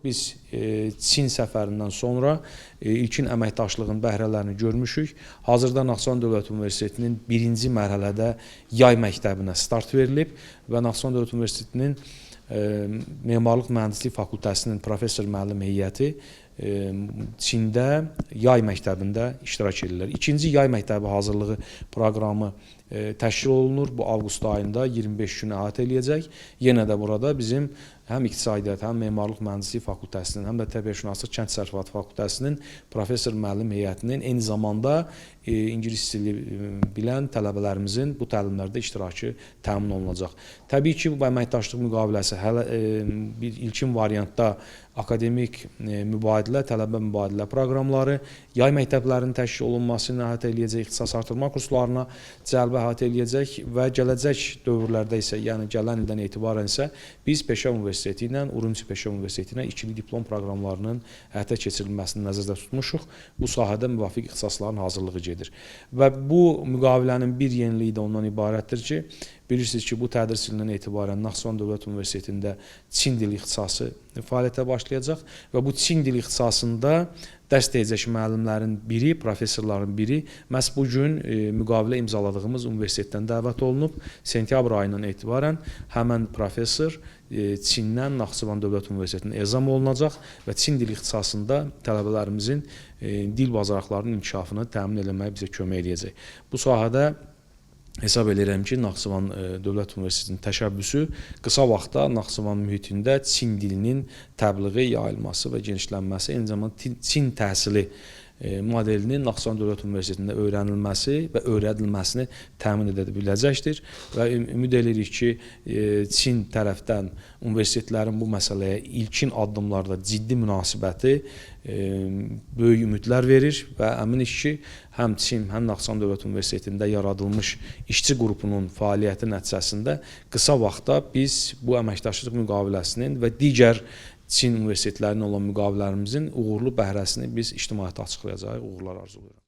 Biz Çin səfərindən sonra ilkin əməkdaşlığın bəhrələrini görmüşük. Hazırda Naxçıvan Dövlət Universitetinin birinci mərhələdə yay məktəbinə start verilib və Naxçıvan Dövlət Universitetinin Memarlıq Mühəndislik Fakültəsinin professor müəllim heyəti Çində yay məktəbində iştirak edirlər. İkinci yay məktəbi hazırlığı proqramı təşkil olunur. Bu avqust ayında 25 gün əhatə eləyəcək. Yenə də burada bizim həm iqtisadiyyat, həm memarlıq mühəndislik fakültəsinin, həm də təbiətşünaslıq kənd təsərrüfatı fakültəsinin professor müəllim heyətinin eyni zamanda ingilis dili bilən tələbələrimizin bu təlimlərdə iştirakı təmin olunacaq. Təbii ki, bu əməkdaşlıq müqaviləsi hələ bir ilkin variantda akademik mübadilə, tələbə mübadilə proqramları, yay məktəblərinin təşkil olunmasını əhatə eləyəcək, ixtisas artırma kurslarına cəlbə əhatə eləyəcək və gələcək dövrlərdə isə, yəni gələn ildən etibarən isə biz Peşə Universiteti ilə, Urumçi Peşə Universiteti ilə ikili diplom proqramlarının həyata keçirilməsini nəzərdə tutmuşuq. Bu sahədə müvafiq ixtisasların hazırlığı gedir. Və bu müqavilənin bir yeniliyi də ondan ibarətdir ki, bilirsiniz ki, bu tədris ilindən etibarən Naxçıvan Dövlət Universitetində Çin dili ixtisası fəaliyyətə başlayacaq və bu Çin dili ixtisasında dərs deyəcək müəllimlərin biri, professorların biri məhz bu gün müqavilə imzaladığımız universitetdən dəvət olunub. Sentyabr ayından etibarən həmən professor Çindən Naxçıvan Dövlət Universitetinə ezam olunacaq və Çin dili ixtisasında tələbələrimizin dil bacarıqlarının inkişafını təmin eləməyə bizə kömək eləyəcək. Bu sahədə hesab edirəm ki, Naxçıvan Dövlət Universitetinin təşəbbüsü qısa vaxtda Naxçıvan mühitində Çin dilinin təbliği, yayılması və genişlənməsi, eyni zamanda Çin təhsili modelinin Naxçıvan Dövlət Universitetində öyrənilməsi və öyrədilməsini təmin edə biləcəkdir və ümid edirik ki, Çin tərəfdən universitetlərin bu məsələyə ilkin addımlarda ciddi münasibəti böyük ümidlər verir və əminik ki, həm Çin, həm Naxçıvan Dövlət Universitetində yaradılmış işçi qrupunun fəaliyyəti nəticəsində qısa vaxtda biz bu əməkdaşlıq müqaviləsinin və digər Çin universitetlərinin olan müqavilələrimizin uğurlu bəhrəsini biz ictimaiyyətə açıqlayacağıq, uğurlar arzulayıram.